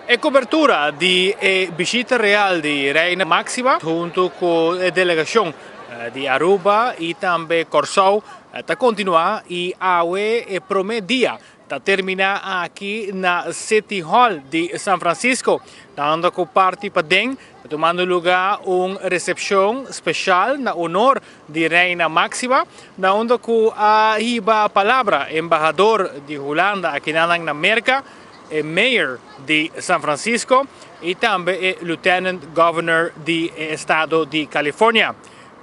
E cobertura di e bishita real di Reina Maxima hunto cu e delegacion di Aruba y tambe Corsou ta continua y awe e prome dia ta termina aki na City Hall di San Francisco, dando cu parti paden ta tumando luga un recepcion special na honor di Reina Maxima, na unda cu a hiba palabra embahador di Hulanda akinanan na Merca, e mayor di San Francisco y tambe e lieutenant governor di e estado di California.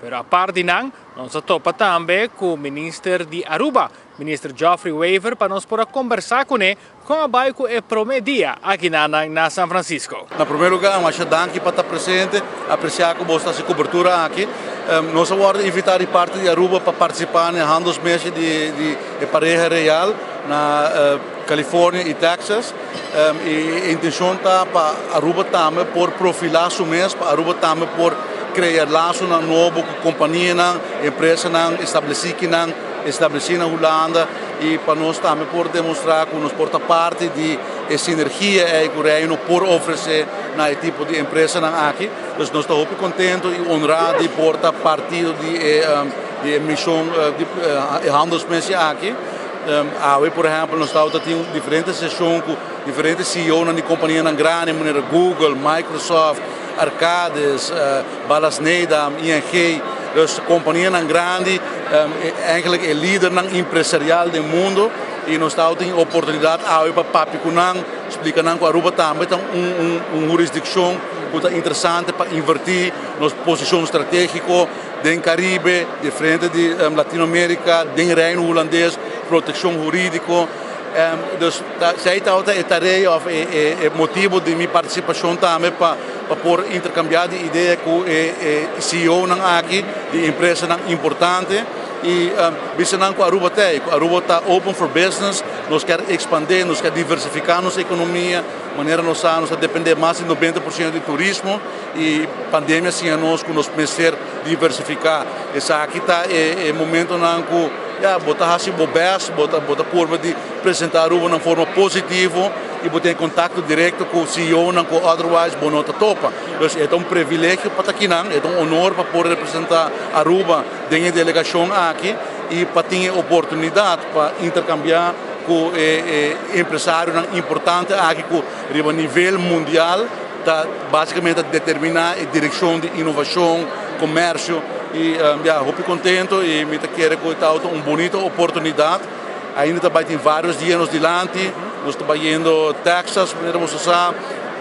Pero apart di nan, nos a topa tambe cu minister di Aruba, Minister Geoffrey Wever, pa nos por a combersa cune con a bay cu e prome dia akinanan na San Francisco. Na prome lugar, masha danki pa ta presente, aprecia cu boso ta haci cobertura aki. Nos a wordo invita di parti di Aruba pa participa na e handelsmissie di e pareha real na California y Texas. Y e intencion ta pa Aruba tambe por profila su mes, pa Aruba tambe por crea lazonan nobo cu companianan, empresanan estableci kinan, estableci na Hulanda y pa nos tambe por demostra cu nos por ta parti di e sinergia ey cu Reino por ofrece na e tipo di empresanan aki. Dus nos ta hopi contento y honra di por ta partido di e di e mision di e handelsmissie aki. Awe por ehempel nos tabata tin diferente sesion cu diferente CEOnan di companianan grandi manera Google, Microsoft, Arcadis, Ballast Nedam, ING, dus companianan grandi, eigenlijk e lidernan empresarial den mundo y nos tabata tin oportunidad awe pa papia cu nan, splica nan cu Aruba tambe ta un hurisdiccion cu ta interesante pa inverti nos posicion strategico den Caribe, diferente di Latinoamerica, den Reino Hulandes, proteccion huridico. Dus esey tabata e tarea of e motibo di mi participacion tambe pa por intercambia di idea cu e CEOnan aki di empresanan importante y bisa nan cu Aruba ta ey, cu Aruba ta open for business, nos kier expande, nos kier diversifica nos economia, manera nos sa nos ta depende mas di 90% di turismo y pandemia a siña nos cu nos mester diversifica. Esaki ta e momentonan cu ya bo ta haci bo best, bo ta bo ta purba di presenta Aruba na un forma positivo y bo tin contacto directo cu CEOnan cu otherwise bo no ta topa. Dus e ta un privilegio pa ta akinan, e ta un honor pa por representa Aruba den e delegacion aki y pa tin e oportunidad pa intercambia cu e empresarionan importante aki cu riba nivel mundial ta basicamente ta determina e direccion di innovacion, comercio y ya hopi contento y mi ta kere cu ta un bunita oportunidad. Ainda ta bay tin varios dia nos dilanti, nos ta bayendo Texas manera boso sa,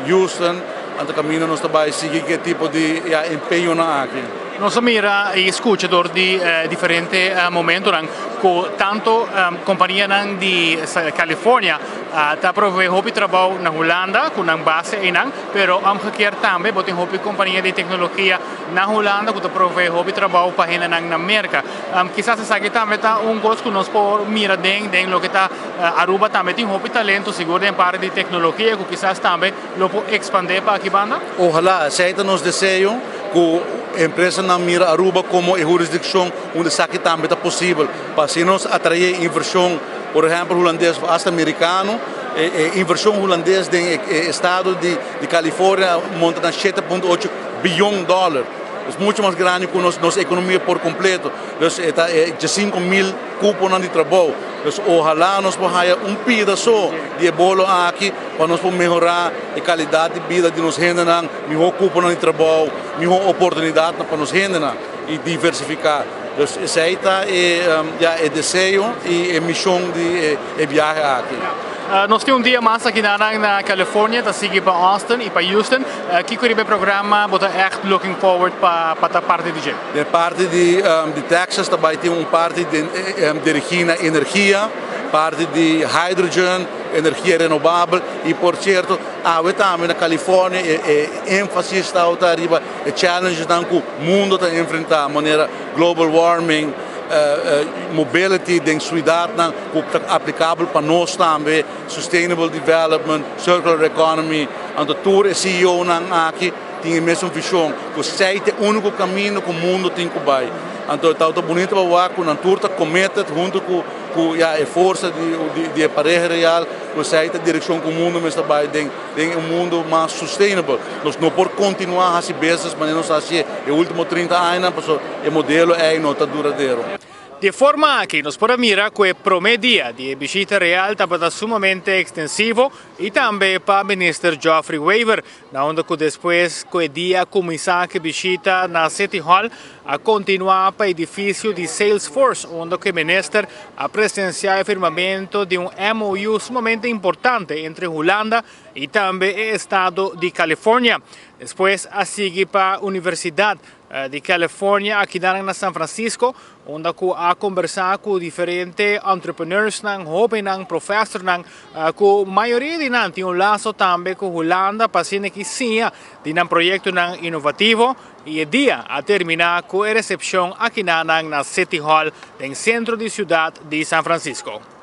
Houston, anto caminda nos ta bay sigui cu e tipo di ya empeñonan aki. Nos a mira y scucha door di diferente momentonan cu tanto companianan di California ta provee hopi trabou na Hulanda cu nan base eynan, pero omgekeerd tambe bo tin hopi compania di tecnologia na Hulanda cu ta provee hopi trabou pa hendenan na Merca. Kisas esaki tambe ta un cos cu nos por mira den den loke ta Aruba tambe tin hopi talento sigur den parti di tecnologia cu kisas tambe lo por expande pa aki banda. Ohala, esey ta nos deseo cu empresanan mira Aruba como e hurisdiccion unda esaki tambe ta posibel pa asina nos atrae inversion. Por ehempel hulandes of hasta mericano, e inversion hulandes den e estado di California monta na 7.8 biyon dollar. Es mucho mas grandi cu nos economia por completo. Dus e ta e 5.000 cuponan di trabou. Dus ohala nos por haya un pida so di e bolo aki pa nos por mehora e calidad di bida di nos hendenan, miho cuponan di trabou, miho oportunidadnan pa nos hendenan y diversifica. Dus esei ta e ya e deseo y e mision di e viahe aki. Nos tin un dia mas aki na na California, ta sigui pa Austin y pa Houston. Kico riba e programa bo ta echt looking forward pa pa ta parti di dje? Den parti di di Texas ta bay tin un parti dirigi na energia, parti di hydrogen, energia renovabel y por cierto awe tambe na California e enfasis ta riba E challengesnan cu mundo ta enfrenta manera global warming, mobility den ciudadnan cu ta aplicabel pa nos tambe, sustainable development, circular economy. Anto tur e CEOnan aki tin e mesun vision cu esey ta e unico camino cu mundo tin cu bay. Anto ta bunito pa wak cu nan tur ta committed hunto cu e forsa di e pareha real. Ku esei ta direkshon ku mundu mester bai den, den un mundu mas sustainable. Nos no por kontinuá hasi business manera nos a hasié e último 30 añanan pasobra e modelo ei no ta duradero. Di e forma aki nos por a mira ku e promé dia di e bishita real tabata sumamente ekstensivo i tambe pa Minister Geoffrey Wever, na unda ku despues ku e dia a kuminsá ku e bishita na City Hall a kontinuá pa edifisio di Salesforce unda ku e minister a presensiá e firmamentu di un MOU sumamente importante entre Hulanda i tambe e estado di California. Despues a sigui pa Universidat di California akidanan na San Francisco unda cu a conversa cu diferente entrepreneursnan, hobennan, profesornan cu mayoria di nan tin un laso tambe cu Hulanda pa asina ki siña di nan proyectonan innovativo y e dia a termina cu e recepcion akinanan na City Hall den centro di ciudad di San Francisco.